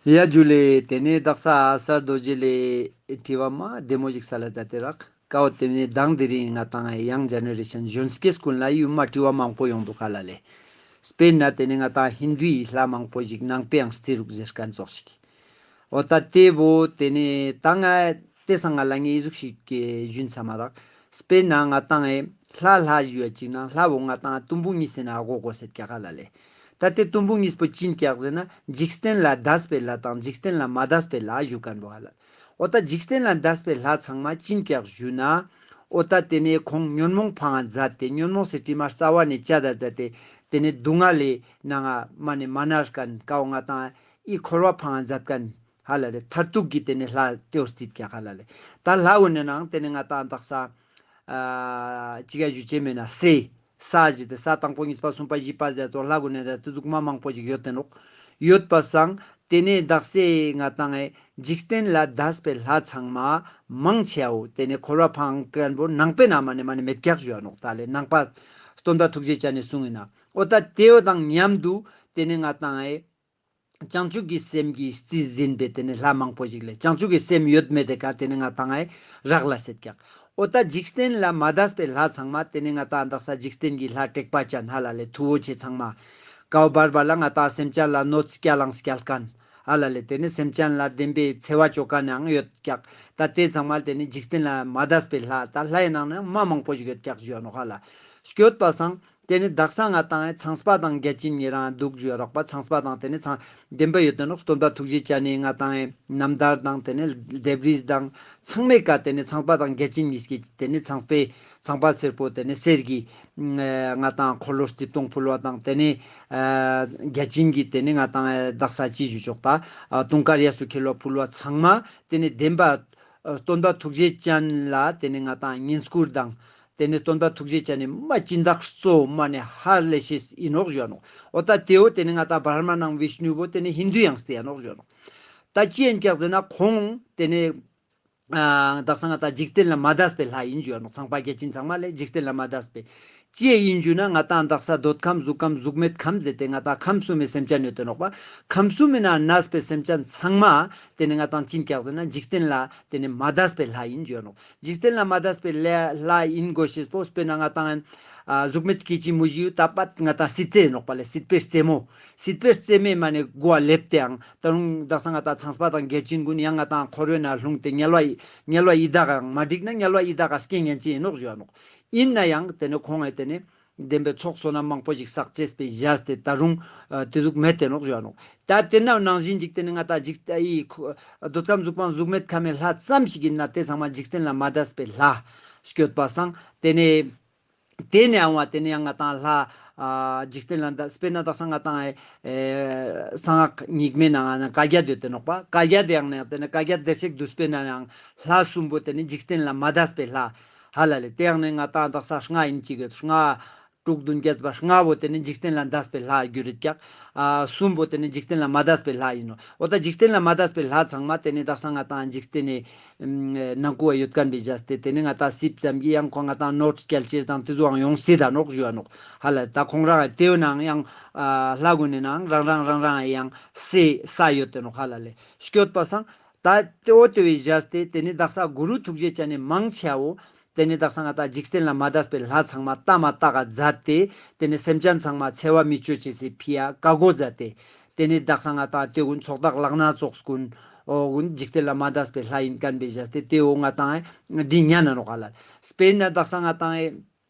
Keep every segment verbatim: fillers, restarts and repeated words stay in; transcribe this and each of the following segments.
ཡ་ཇུ་ལེ། ཏེ་ནེ་དག་ས་ཨ་གསར་རྡོ་རྗེ་ལེ་དྲི་བ་མ་བདེ་མོ་ཞིག་སལ་ལ་མཛད་དེ་རག། ཀ་བོ་ཏེ་ནེ་མདང་དེ་རིང་ང་ཏང་ཡང་ཇེ་ནེ་རེ་ཤན་གཞོན་སྐྱེས་ཀུན་ལ་ཡུ་མ་དྲི་བ་མང་པོ་ཡོང་དུག་ག་ལ་ལེ། སྤེར་ན་ཏེ་ནེ་ང་ཏང་ཧིན་དུའི་ལྷ་མང་པོ་ཞིག་ནང་པའི་ཡང་རྩི་རུག་ཟེར་ཁན་ཙོགས་ཤིག། འོ་ད་ཏེ་བོ་ཏེ་ནེ་ད་ང་ཏེ་སང་ང་ལ་ངས་ཨི་ཟུག་ཞིག་གི་ཞུན་ཚ་མ་རག། སྤེར་ན་ང་ཏང་ཨེ་ལྷ་ལྷ་ཞུ་བ་ཅིག་ན་ལྷ་བོ་ང་ཏང་དུམ་བུ་གཉིས་ཟེར་ན་ཨ་གོ་གོ་ཟེར་ཀྱག་ག་ལ་ལེ། ད་ཏེ་དུམ་བུ་གཉིས་པོ་ཅི་ཨིན་ཀྱག་ཟེར་ན་འཇིག་རྟེན་ལ་འདས་པའི་ལྷ་དང་འཇིག་རྟེན་ལ་མ་འདས་པའི་ལྷ་ཞུ་ཁན་བོ་ཧ་ལ། འོ་ད་འཇིག་རྟེན་ལ་འདས་པའི་ལྷ་ཚང་མ་ཅི་ཨིན་ཀྱག་ཞུ་ན། འོ་ད་ཏེ་ནེ་ཁོང་ཉོན་མོངས་ཕང་ང་མཛད་དེ་ཉོན་མོངས་སི་དྲི་མ་རྩ་བ་ནེ་བཅད་ད་མཛད་དེ་ཏེ་ནེ་སྡུག་བསྔལ་ལི་ནང་ང་མ་ནེ་མ་ནར་ཁན་ཀ་བོ་ང་ཏང་ཨི་འཁོར་བ་ཕང་ང་མཛད་ཁན་ཧ་ལ་ལེ། མཐར་ཐུག་གི་ཏེ་ནེ་ལྷ་ཏེ་བོ་རྩིད་ཀྱག་ཧ་ལ་ལེ། ད་ལྷ་བོ་ནེ་ནང་ཏེ་ནེ་ང་ཏང་དག་ས་ཨ་ཅི་ག་ཞུ་ཅེས་མེད་ན་སེ་ས་ཞིག་ཏེ་ས་དང་པོ་གཉིས་པ་གསུམ་པ་བཞི་པ་ཟེར་ཏོ་ལྷ་གུན་ནེ་ད་ཏེ་ཟུག་མ་མང་པོ་ཞིག་ཡོད་དེ་ནོག། ཡོད་པ་སང་ཏེ་ནེ་དག་ས་ང་ཏང་ཨེ་འཇིག་རྟེན་ལ་འདས་པའི་ལྷ་ཚང་མ་མང་ཆེ་བོ་ཏེ་ནེ་འཁོར་བ་ཕང་ཁན་བོ་ནང་པའི་ནང་མ་ནེ་མ་ནེ་མེད་ཀྱག་ཞུ་བ་ནོག། ད་ལེ་ནང་པ་སྟོན་པ་ཐུགས་རྗེ་ཅན་ནེ་གསུངས་ཨིན་ན། འོ་ད་ཏེ་བོ་དང་མཉམ་དུ་ཏེ་ནེ་ང་ཏང་ཨེ་བྱང་ཆུབ་ཀྱི་སེམས་ཀྱི་རྩིས་ཟིན་པའི་ཏེ་ནེ་ལྷ་མང་པོ་ཞིག་ལེ། བྱང་ཆུབ་ཀྱི་སེམས་ཡོད་མེད་དེ་ཀ་ཏེ་ནེ་ང་ཏང་ཨེ་རག་ལ་སེད་ཀྱག། འོ་ད་འཇིག་རྟེན་ལ་མ་འདས་པའི་ལྷ་ཚང་མ་ཏེ་ནེ་ང་ཏང་དག་ས་འཇིག་རྟེན་གྱི་ལྷ་དྲེགས་པ་ཅན་ཧ་ལ་ལེ་མཐུ་བོ་ཆེ་ཚང་མ་ཀའོ་བར་བར་ལ་ང་ཏང་སེམས་ཅན་ལ་གནོད་སྐྱལ་ལང་སྐྱལ་ཁན་ཧ་ལ་ལེ། ཏེ་ནེ་སེམས་ཅན་ལ་བདེན་པའི་འཚེ་བ་ཅོ་ཁན་ཡང་ཡོད་ཀྱག། ད་ཏེ་ཚང་མ་ཏེ་ནེ་འཇིག་རྟེན་ལ་མ་འདས་པའི་ལྷ་ད་ལྷའི་ནང་ནེ་མ་མང་པོ་ཞིག་ཡོད་ཀྱག་ཞུ་བ་ནོག་ཧ་ལ། སྐྱོད་པ་སང་ཏེ་ནེ་དག་ས་ང་ཏང་ཨེ་ཚངས་པ་དང་བརྒྱ་བྱིན་ཉེ་རང་དུག་ཞུ་བ་རག་པ། ཚངས་པ་དང་ཏེ་ནེ་ཚངས་བདེན་པ་ཡོད་དེ་ནོག། སྟོན་པ་ཐུགས་རྗེ་ཅན་ནེ་ང་ཏང་ཨེ་རྣམ་ཐར་དང་ཏེ་ནེ་ལྡེབས་རིས་དང་ཚང་མའི་ཀ་ཏེ་ནེ་ཚངས་པ་དང་བརྒྱ་བྱིན་གཉིས་ཀྱི་ཏེ་ནེ་ཚངས་པའི་ཚངས་པ་སེར་པོ་ཏེ་ནེ་གསེར་གྱི་ང་ཏང་འཁོར་ལོ་རྩིབས་སྟོང་ཕུལ་བ་དང་ཏེ་ནེ་ཨ་བརྒྱ་བྱིན་གྱི་ཏེ་ནེ་ང་ཏང་ཨེ་དག་ས་ཅི་ཞུ་ཆོག་ད་ཨ་དུང་དཀར་གཡས་སུ་འཁྱིལ་བ་ཕུལ་བ་ཚང་མ་ཏེ་ནེ་བདེན་པ་སྟོན་པ་ཐུགས་རྗེ་ཅན་ལ་ཏེ་ནེ་ང་ཏང་བསྙེན་བཀུར་དང་ཏེ་ནེ་སྟོན་པ་ཐུགས་རྗེ་ཅན་ནི་མ་སྦྱིན་བདག་གཙོ་བོ་མ་ནེ་ཧ་ལས་ཤེས་ཨིན་ནོག་ཞུ་བ་ནོག། འོ་ད་ཏེ་བོ་ཏེ་ནེ་ང་ཏང་བྷར་མ་ནང་བིཤ་ནུ་བོ་ཏེ་ནེ་ཧིན་དུ་ཡང་རྩི་ཡ་ནོག་ཞུ་བ་ནོག། ད་ཅི་ཨིན་ཀྱག་ཟེར་ན་ཁོང་ཏེ་ནེ་ཨ་དག་ས་ང་ཏང་འཇིག་རྟེན་ལ་མ་འདས་པའི་ལྷ་ཨིན་ཞུ་བ་ནོག། ཚངས་པ་བརྒྱ་བྱིན་ཚང་མ་ལེ་འཇིག་རྟེན་ལ་མ་འདས་པའི། ཅི་ཨིན་ཞུ་ན་ང་ཏང་དག་ས་འདོད་ཁམས་གཟུགས་ཁམས་གཟུགས་མེད་ཁམས་ཟེར་ཏེ་ང་ཏང་ཁམས་གསུམ་མི་སེམས་ཅན་ཡོད་དེ་ནོག་པ། ཁམས་གསུམ་མི་ནང་གནས་པའི་སེམས་ཅན་ཚང་མ་ཏེ་ནེ་ང་ཏང་ཅི་ཨིན་ཀྱག་ཟེར་ན་འཇིག་རྟེན་ལ་ཏེ་ནེ་མ་འདས་པའི་ལྷ་ཨིན་ཞུ་བ་ནོག། འཇིག་རྟེན་ལ་མ་འདས་པའི་ལྷ་ལྷ་ཨིན་གོ་ཤེས་པོ་སྤེར་ན་ང་ཏང་ཨ་གཟུགས་མེད་སྐྱེ་འཆི་མུ་བཞི་ཡོད་ད་པད་ང་ཏང་སྲིད་རྩེ་ནོག་པ་ལེ། སྲིད་པའི་རྩེ་མོ། སྲིད་པའི་རྩེ་མོའི་མ་ནེ་གོ་བ་ལེབས་ཏེ་ཡང་ད་རུང་དག་ས་ང་ཏང་ཚངས་པ་དང་བརྒྱ་བྱིན་གུན་ཡང་ང་ཏང་འཁོར་བའི་ནང་ལྷུང་སྟེ་དམྱལ་བ་དམྱལ་བ་ཡི་དྭགས་ཡང་མ་འགྲིག་ན་དམྱལ་བ་ཡི་དྭགས་ཀ་སྐྱེ་ཉན་ཅི་ཨིན་ནོག་ཞུ་བ་ནོག། ཨིན་ན་ཡང་ཏེ་ནེ་ཁོང་ངི་ཏེ་ནེ་བདེན་པའི་ཚོགས་བསོད་ནམས་མང་པོ་ཞིག་བསགས་ཅེས་པའི་བཞག་སྟེ་ད་རུང་ཨ་ཏེ་ཟུག་མེད་དེ་ནོག་ཞུ་བ་ནོག། ད་ཏེ་ནང་ནང་བཞིན་ཅིག་ཏེ་ནེ་ང་ཏང་འཇིག་ཨི་ཁུ་འདོད་ཁམས་གཟུགས་ཁམས་གཟུགས་མེད་ཁམས་མི་ལྷ་ཙམ་ཞིག་ཨིན་ན་ཏེ་ཚང་མ་འཇིག་རྟེན་ལ་མ་འདས་པའི་ལྷ་སྐྱོད་པ་སང་ཏེ་ནེ་ཏེ་ནེ་ཨང་བ་ཏེ་ནེ་ཡང་ང་ཏང་ལྷ་ཨ་འཇིག་རྟེན་ལ་འདས་སྤེར་ན་དག་ས་ང་ཏང་ཨེ་གསང་སྔགས་རྙིང་མའི་ནང་ང་བཀའ་བརྒྱད་ཡོད་དེ་ནོག་པ། བཀའ་བརྒྱད་ཡང་ནེ་ཏེ་ནེ་བཀའ་བརྒྱད་བདེ་གཤེགས་བསྡུས་པའི་ནང་ཡང་ལྷ་གསུམ་པོ་ཏེ་ནེ་འཇིག་རྟེན་ལ་མ་འདས་པའི་ལྷ་ཧ་ལ་ལེ། ཏེ་ཡང་ནེ་ང་ཏང་དག་ས་ལྔ་ཨིན་ཅིག་ཡོད། ལྔ་དྲུག་བདུན་བརྒྱད་པ་ལྔ་བོ་ཏེ་ནེ་འཇིག་རྟེན་ལ་འདས་པའི་ལྷ་གྱུར་རེད་ཀྱག། ཨ་གསུམ་པོ་ཏེ་ནེ་འཇིག་རྟེན་ལ་མ་འདས་པའི་ལྷ་ཨིན་ནོག། འོ་ད་འཇིག་རྟེན་ལ་མ་འདས་པའི་ལྷ་ཚང་མ་ཏེ་ནེ་དག་ས་ང་ཏང་འཇིག་རྟེན་ནི་ནང་ཁུལ་བ་ཡོད་ཁན་བོའི་བཞག་སྟེ་ཏེ་ནེ་ང་ཏང་སྲིད་ཙམ་གྱི་ཡང་ཁོང་ང་ཏང་གནོད་སྐྱེལ་ཅེས་དང་ཏེ་ཟུག་ཡང་ཡོང་སྲིད་ད་ནོག་ཞུ་བ་ནོག། ཧ་ལ་ད་ཁོང་རང་ཏེ་བོ་ནང་ཡང་ཨ་ལྷ་གུན་ནི་ནང་རང་རང་རང་རང་ཡང་སྲིད་ས་ཡོད་དེ་ནོག་ཧ་ལ་ལེ། སྐྱོད་པ་སང་ད་ཏེ་བོ་ཏེ་བོའི་བཞག་སྟེ་ཏེ་ནེ་དག་ས་གུ་རུ་ཐུགས་རྗེ་ཅན་ནི་མང་ཆེ་བོ་ཏེ་ནེ་དག་ས་ང་ཏང་འཇིག་རྟེན་ལ་མ་འདས་པའི་ལྷ་ཚང་མ་ལྟ་མ་ལྟ་ག་མཛད་དེ་ཏེ་ནེ་སེམས་ཅན་ཚང་མ་འཚེ་བ་མི་ཅོ་ཅེས་སི་ཕི་ཡ་བཀའ་བསྒོ་མཛད་དེ་ཏེ་ནེ་དག་ས་ང་ཏང་ཏེ་གུན་ཚོགས་བདག་ལག་ན་ཙོགས་གུན་འོ་གུན་འཇིག་རྟེན་ལ་མ་འདས་པའི་ལྷ་ཨིན་ཁན་བོའི་བཞག་སྟེ་ཏེ་འོ་ང་ཏང་ཨེ་འདི་ཉན་ན་ནོག་ཧ་ལ། སྤེར་ན་དག་ས་ང་ཏང་ཨེ་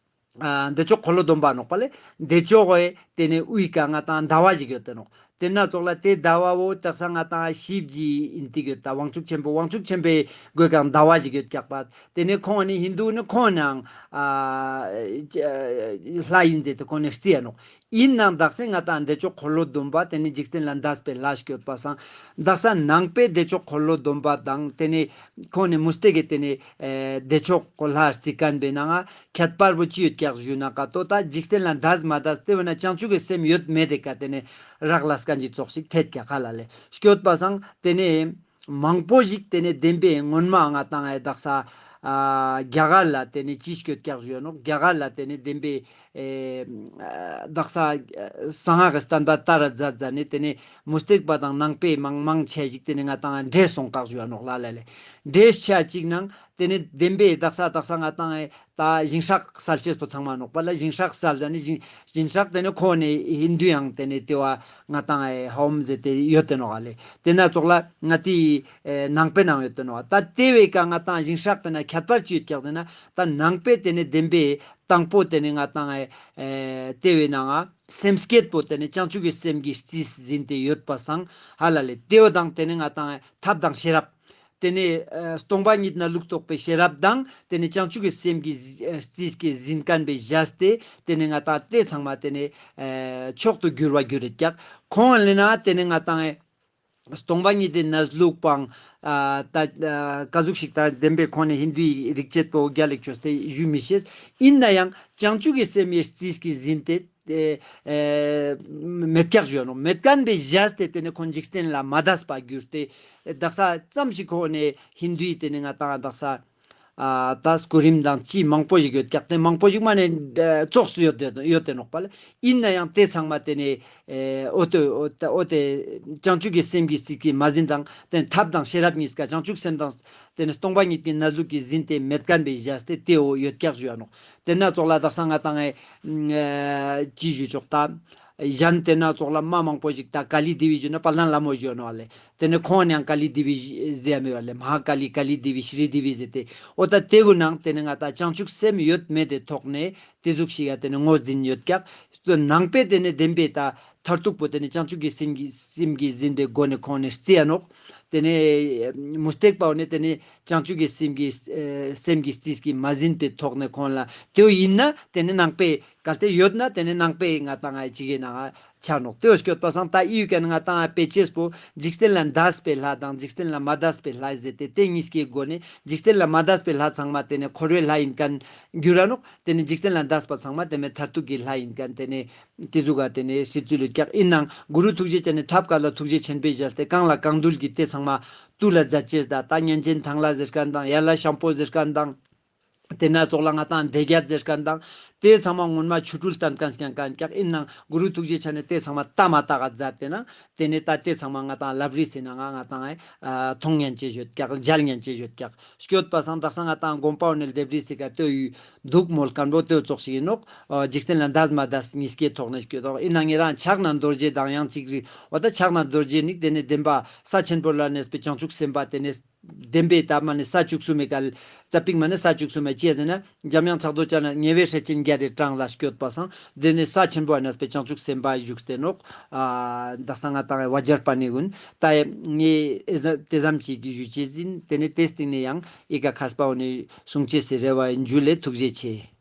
ཨ་བདེ་མཆོག་འཁོར་ལོ་སྡོམ་པ་ནོག་པ་ལེ། བདེ་མཆོག་གི་ཏེ་ནེ་དབུའི་ཀ་ང་ཏང་ཟླ་བ་ཞིག་ཡོད་དེ་ནོག། ཏེ་ན་ཙོགས་ལ་ཏེ་ཟླ་བ་བོ་དག་ས་ང་ཏང་ཤིབ་ཇི་ཨིན་ཏེ་ཡོད་ད་དབང་ཕྱུག་ཆེན་པོ་དབང་ཕྱུག་ཆེན་པོའི་གོས་ཀ་ཟླ་བ་ཞིག་ཡོད་ཀྱག་པ། ཏེ་ནེ་ཁོང་ནི་ཧིན་དུ་ནི་ཁོང་ནའང་ཨ་ལྷ་ཨིན་ཟེར་ཏེ་ཁོང་ནི་རྩི་ཡ་ནོག། ཨིན་ནའང་དག་ས་ང་ཏང་བདེ་མཆོག་འཁོར་ལོ་སྡོམ་པ་ཏེ་ནེ་འཇིག་རྟེན་ལ་འདས་པའི་ལྷ་སྐྱོད་པ་སང་དག་ས་ནང་པའི་བདེ་མཆོག་འཁོར་ལོ་སྡོམ་པ་དང་ཏེ་ནེ་ཁོང་ནི་མུ་སྟེགས་ཀྱི་ཏེ་ནེ་ཨེ་བདེ་མཆོག་གི་ལྷ་རྩི་ཁན་བོའི་ནང་ང་ཁྱད་པར་བོ་ཅི་ཡོད་ཀྱག་ཞུ་ན་ཀ་ཏོ་ད་འཇིག་རྟེན་ལ་འདས་མ་འདས་ཏེ་བོ་ན་བྱང་ཆུབ་ཀྱི་སེམས་ཡོད་མེད་དེ་ཀ་ཏེ་ནེ་རག་ལས་ཁན་ཅིག་ཙོགས་ཤིག་ཐད་ཀྱག་ཧ་ལ་ལེ། སྐྱོད་པ་སང་ཏེ་ནེ་མང་པོ་ཞིག་ཏེ་ནེ་བདེན་པའི་སྔོན་མ་ང་ཏང་ཨེ་དག་ས་ཨ་རྒྱ་གར་ལ་ཏེ་ནེ་ཅི་སྐྱོད་ཀྱག་ཞུ་ནོག། རྒྱ་གར་ལ་ཏེ་ནེ་བདེན་པའི་ ཨེ་དག་ས་གསང་སྔགས་ཀྱི་བསྟན་པ་དར་ར་མཛད་མཛད་ནེ་ཏེ་ནེ་མུ་སྟེགས་པ་དང་ནང་པའི་མང་མང་ཆེ་ཞིག་ཏེ་ནེ་ང་ཏང་བྲེས་སོང་ཀག་ཞུ་ཡ་ནོག་ལ་ལ་ལེ། བྲེས་ཆ་ཅིག་ནང་ཏེ་ནེ་བདེན་པའི་དག་ས་དག་ས་ང་ཏང་ཨེ་ད་ཞིང་ཧྲག་སལ་ཅེས་པོ་ཚང་མ་ནོག་པ་ལ། ཞིང་ཧྲག་སལ་ཟ་ནེ་ཞིང་ཞིང་ཧྲག་ཏེ་ནེ་ཁོ་ནེ་ཧིན་དུ་ཡང་ཏེ་ནེ་ཏེ་བ་ང་ཏང་ཨེ་ཧོམ་ཟེར་ཏེ་ཡོད་དེ་ནོག་ལེ། ཏེ་ན་ཙོགས་ལ་ང་ཏི་ཨེ་ནང་པའི་ནང་ཡོད་དེ་ནོག། ད་ཏེ་བའི་ཀ་ང་ཏང་ཞིང་ཧྲག་པའི་ན་ཁྱད་པར་ཅི་ཡོད་ཀག་ཟེར་ན་ད་ནང་པའི་ཏེ་ནེ་བདེན་པའི་དང་པོ་ཏེ་ནེ་ང་ཏང་ཨེ་ཨེ་ཏེ་བའི་ནང་ང་སེམས་བསྐྱེད་པོ་ཏེ་ནེ་བྱང་ཆུབ་ཀྱི་སེམས་ཀྱི་རྩིས་ཟིན་ཏེ་ཡོད་པ་སང་ཧ་ལ་ལེ། ཏེ་བོ་དང་ཏེ་ནེ་ང་ཏང་ཨེ་ཐབས་དང་ཤེས་རབ། ཏེ་ནེ་ཨེ་སྟོང་པ་ཉིད་གནས་ལུགས་རྟོགས་པའི་ཤེས་རབ་དང་ཏེ་ནེ་བྱང་ཆུབ་ཀྱི་སེམས་ཀྱི་ཨེ་རྩིས་ཀྱི་ཟིན་མཁན་པའི་བཞག་སྟེ་ཏེ་ནེ་ང་ཏང་ཏེ་ཚང་མ་ཏེ་ནེ་ཨེ་མཆོག་ཏུ་གྱུར་བ་གྱུར་རེད་ཀག། ཁོང་ལེ་ན་ཏེ་ནེ་ང་ཏང་ཨེ་སྟོང་པ་ཉིད་དེ་གནས་ལུགས་པའང་ཨ་ད་ཨ་ཀ་ཟུག་ཞིག་ད་བདེན་པའི་ཁོང་ནེ་ཧིན་དུའི་རིག་བྱེད་པོ་རྒྱལ་ལེགས་ཆོས་ཏེ་ཞུ་མི་ཤེས། ཨིན་ན་ཡང་བྱང་ཆུབ་ཀྱི་སེམས་ཡེ་རྩིས་ཀྱི་ཟིན་ཏེ་ཨེ་ཨེ་མེད་ཀག་ཞུ་ཡ་ནོག། མེད་མཁན་པའི་བཞག་སྟེ་ཏེ་ནེ་ཁོང་འཇིག་རྟེན་ལ་མ་འདས་པ་གྱུར་ཏེ་དག་ས་ཙམ་ཞིག་ཁོ་ནེ་ཧིན་དུའི་ཏེ་ནེ་ང་ཏང་དག་ས་ཨ་ད་སྐུ་རིམ་དང་ཅི་མང་པོ་ཞིག་ཡོད་ཀག། ཏེ་མང་པོ་ཞིག་མ་ནེ་ཨེ་ཙོགས་སུ་ཡོད་དེ་ཡོད་དེ་ནོག་པ་ལེ། ཨིན་ན་ཡང་ཏེ་ཚང་མ་ཏེ་ནེ་ཨེ་འོ་ཏེ་འོ་ཏེ་འོ་ཏེ་བྱང་ཆུབ་ཀྱི་སེམས་ཀྱི་རྩིས་ཀྱི་མ་ཟིན་དང་ཏེ་ཐབས་དང་ཤེས་རབ་གཉིས་ཀ་བྱང་ཆུབ་སེམས་དང་ཏེ་ནེ་སྟོང་པ་ཉིད་ཀྱི་གནས་ལུགས་ཀྱི་ཟིན་ཏེ་མེད་མཁན་པའི་བཞག་སྟེ་ཏེ་འོ་ཡོད་ཀག་ཞུ་ཡ་ནོག། ཏེ་ན་ཙོགས་ལ་དག་ས་ང་ཏང་ཨེ་ཨེ་ཅི་ཞུ་ཆོག་ད། གཞན་ཏེ་ན་ཙོགས་ལ་མ་མང་པོ་ཞིག་ད་ཀ་ལི་དེ་བི་ཞུ་ན་དཔལ་ལྡན་ལྷ་མོ་ཞུ་ནོག་ལེ། ཏེ་ནེ་ཁོང་ཡང་ཀ་ལི་དེ་བི་ཟེར་མི་བ་ལེ། མ་ཧཱ་ཀ་ལི་ཀ་ལི་དེ་བི་ཤྲི་དེ་བི་ཟེར་ཏེ་འོ་ད་ཏེ་གུན་ནང་ཏེ་ནེ་ང་ཏང་བྱང་ཆུབ་སེམས་ཡོད་མེད་དེ་ཐོག་ནེ་ཏེ་ཟུག་ཞིག་ཡ་ཏེ་ནེ་ངོས་འཛིན་ཡོད་ཀག། ནང་པའི་ཏེ་ནེ་བདེན་པའི་ད་མཐར་ཐུག་པོ་ཏེ་ནེ་བྱང་ཆུབ་ཀྱི་སེམས་ཀྱི་སེམས་ཀྱི་ཟིན་པའི་སྒོ་ནེ་ཁོང་ནེ་རྩི་ཡ་ནོག། ཏེ་ནེ་མུ་སྟེགས་པ་བོ་ནེ་ཏེ་ནེ་བྱང་ཆུབ་ཀྱི་སེམས་ཀྱི་ཨེ་སེམས་ཀྱི་རྩིས་ཀྱི་མ་ཟིན་པའི་ཐོག་ནེ་ཁོང་ལ་ཏེ་བོ་ཨིན་ན་ཏེ་ནེ་ནང་པའི་གལ་ཏེ་ཡོད་ན་ཏེ་ནེ་ནང་པའི་ང་ཏང་ཨ་ཅིག་གི་ནང་ང་ཆ་ནོག། ཏེ་བོ་སྐྱོད་པ་སང་ད་ཨི་ཡུ་ཀ་ནེ་ང་ཏང་ཨ་དཔེ་ཆེས་པོ་འཇིག་རྟེན་ལ་འདས་པའི་ལྷ་དང་འཇིག་རྟེན་ལ་མ་འདས་པའི་ལྷ་ཟེར་ཏེ་ཏེ་གཉིས་ཀའི་སྒོ་ནེ་འཇིག་རྟེན་ལ་མ་འདས་པའི་ལྷ་ཚང་མ་ཏེ་ནེ་འཁོར་བའི་ལྷ་ཨིན་མཁན་གྱུར་ར་ནོག། ཏེ་ནེ་འཇིག་རྟེན་ལ་འདས་པ་ཚང་མ་ཏེ་ནེ་མཐར་ཐུག་གི་ལྷ་ཨིན་མཁན་ཏེ་ནེ་ཏེ་ཟུག་ག་ཏེ་ནེ་ཤེས་ཚུལ་ཡོད་ཀག། ཨིན་ནའང་གུ་རུ་ཐུགས་རྗེ་ཅན་ནི་ཐབས་མཁས་ལ་ཐུགས་རྗེ་ཆེན་པོས་བཞག་སྟེ་གང་ལ་གང་འདུལ་གྱི་ཏེ་ཚང་མ་བཏུལ་ལ་མཛད་ཅེས་ད་ད་གཉན་ཆེན་ཐང་ལྷ་ཟེར་མཁན་དང་ཡར་ལྷ་ཤམ་པོ་ཟེར་མཁན་དང་ཏེ་ན་ཙོགས་ལ་ང་ཏང་སྡེ་བརྒྱད་ཟེར་མཁན་དང་ཏེ་ཚང་མ་སྔོན་མ་ཆོ་འཕྲུལ་བསྟན་མཁན་སྐྱང་མཁན་ཀག། ཨིན་ནའང་གུ་རུ་ཐུགས་རྗེ་ཅན་ནི་ཏེ་ཚང་མ་ལྟ་མ་ལྟ་ག་མཛད་དེ་ན་ཏེ་ནེ་ད་ཏེ་ཚང་མ་ང་ཏང་ལབ་རིས་ཟེར་ན་ང་ང་ཏང་ཨ་མཐོང་ཉན་ཅེས་ཡོད་ཀག། མཇལ་ཉན་ཅེས་ཡོད་ཀག། སྐྱོད་པ་སང་དག་ས་ང་ཏང་དགོན་པ་བོ་ནེ་ལྡེབ་རིས་ཟེར་ག་ཏེ་ཡུ་འདུག་མོལ་མཁན་པོ་ཏེ་ཙོགས་ཤིག་ཨིན་ནོག། འཇིག་རྟེན་ལ་འདས་མ་འདས་གཉིས་ཀའི་ཐོག་ནེ་སྐྱོད་དོག། ཨིན་ན་ངེ་རང་ཕྱག་ན་རྡོ་རྗེ་དང་ཡང་ཅིག་རིག་འོ་ད་ཕྱག་ན་རྡོ་རྗེ་ནི་ཏེ་ནེ་བདེན་པ་ས་ཆེན་པོ་ལ་གནས་པའི་བྱང་ཆུབ་སེམས་དཔའ་ཏེ་ནེ་བདེན་པའི་ད་མ་ནེ་ས་བཅུ་གསུམ་མེ་གལ་ཙ་པིག་མ་ནེ་ས་བཅུ་གསུམ་མེ་ཅི་ཟེར་ན་འཇམ་དབྱངས་ཕྱག་རྡོར་ཅན་ན་ཉེ་བའི་སྲས་ཆེན་བརྒྱད་དེ་གྲངས་ལ་སྐྱོད་པ་སང་ཏེ་ནེ་ས་ཆེན་པོ་ལ་གནས་པའི་བྱང་ཆུབ་སེམས་དཔའ་བཞུགས་ཏེ་ནོག། ཨ་དག་ས་ང་ཏང་བ་རྒྱལ་པ་ནི་གུན་ད་ངེ་ཨེ་ཟ་ཏེ་ཙམ་ཅིག་གི་ཞུ་ཅེས་ཨིན། ཏེ་ནེ་ཏེ་སྟིང་ནེ་ཡང་ཨི་ཀ་མཁས་པ་བོ་ནེ་གསུང་ཅེས་སི་རེ་བ་ཨིན། ཇུ་ལེ། ཐུགས་རྗེ་ཆེ།